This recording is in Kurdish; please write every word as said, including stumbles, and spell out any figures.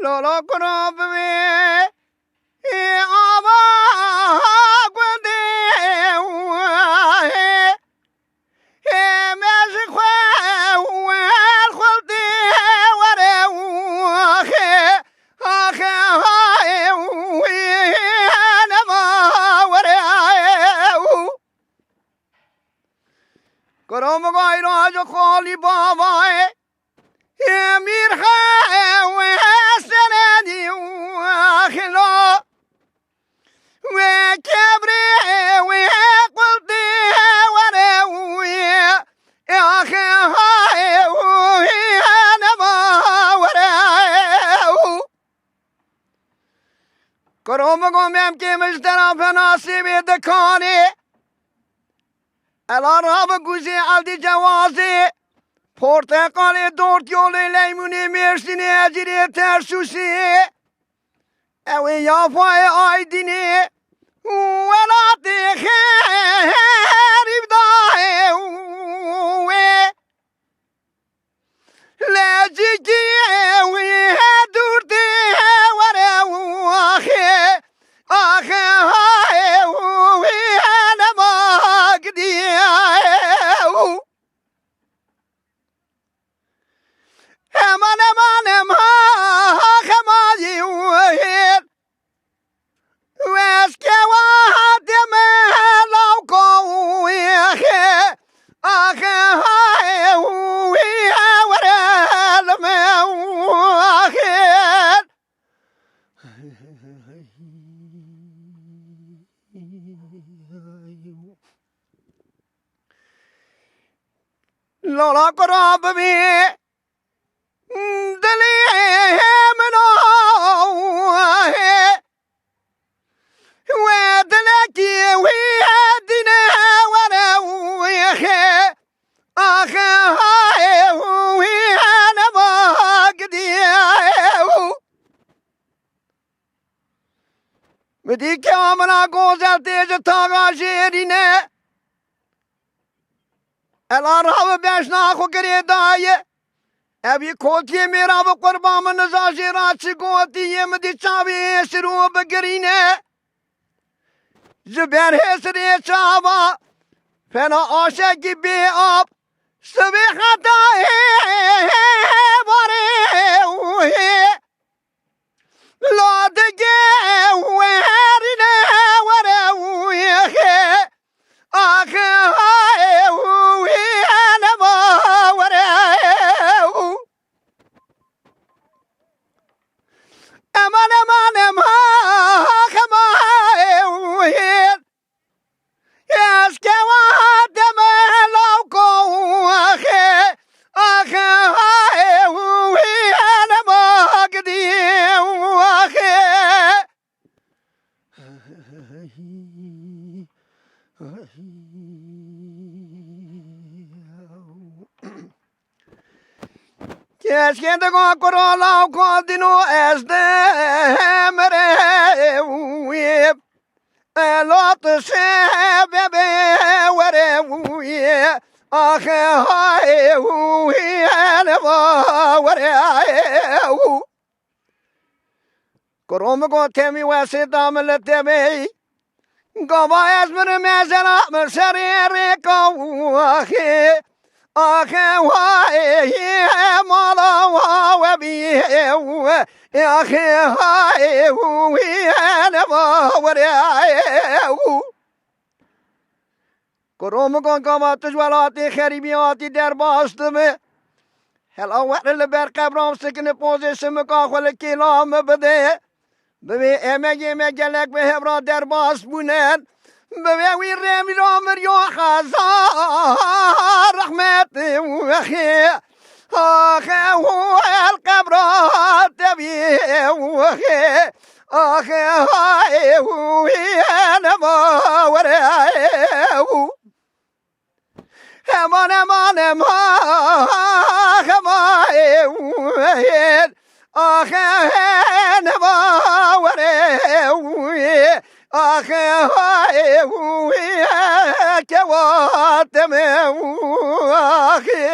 Lolo kuro bibê ava gundê wê. Me ji xwe wel xultê were û axê, axê hayê wî nema were û. Kuro min gayra ji xalî bavayê. Emîr xew seredî û axilo. Wê kebrê wê qultê were û yê. Axe haye û yê nema were û. Kuro min go memkê min ji terafena sêvê dikanê. Ela rabe guzê eldî cewazê. Porteqalê, dort yolê, leymûnê, mêrsînê, ecîrê, tersûsê. Ew ê yafayê Aydînê. Welatê xerîb dayê wê. Lecikî wî dûr tê were û axê, axê hayê û wî nema gidiyê û. Eman, eman, ema, xemayî wî. Weskewa deme lawko wî, axe, axe, hae wî, were lime wî, axe. Lola kura bibî. Dilê min o, wê dilekî wî dîne were wî, axe haye wî nema gidî. Min dî ke amina gozel tê ji taxa jêrîne. Ela rabe beşna xwe girê daye. Evî kotiyê mêra bi qurban min niza jê ra çi gotî yê min dî çavê êsir û bigirîne. Ji ber hêsirê çava fena aşekî bê ab. Sibê heta ê barê û hê. La dike werine were û yexê. Axê haê û wî enema were û. Eman, eman, eman, axê ma haê û yê. Eşkewa deme lawko axê, axê haê û wî enema gidî axê. Keşke de go kuro lawko dino ez de mere wî. Elo tu sebebe were wî, axe haê wî, eneva were wî. Kuro min got temî wesê da min li temê. Gava ez mirim ezela min serê rêka wî, axe. Axe wayê mala wa we bî, axe hayê wî enema were. Kuro min got gava tu ji welatê xerîbî hatî derbas dibe. Hela were li ber qebra min sikine pozê simika xwe li kêla min bide. Bi vê emegê me gelek bi hev re derbas bûne. Bi vê wî rêmî re miriyo hezar rehmetê wexê. Axe û el qebra tevî wexê. Axe haê û enema were û. Eman, eman, eman, axe ma ê wê, axe nema were wê, axe ha ê wê, kewa teme wê, axe.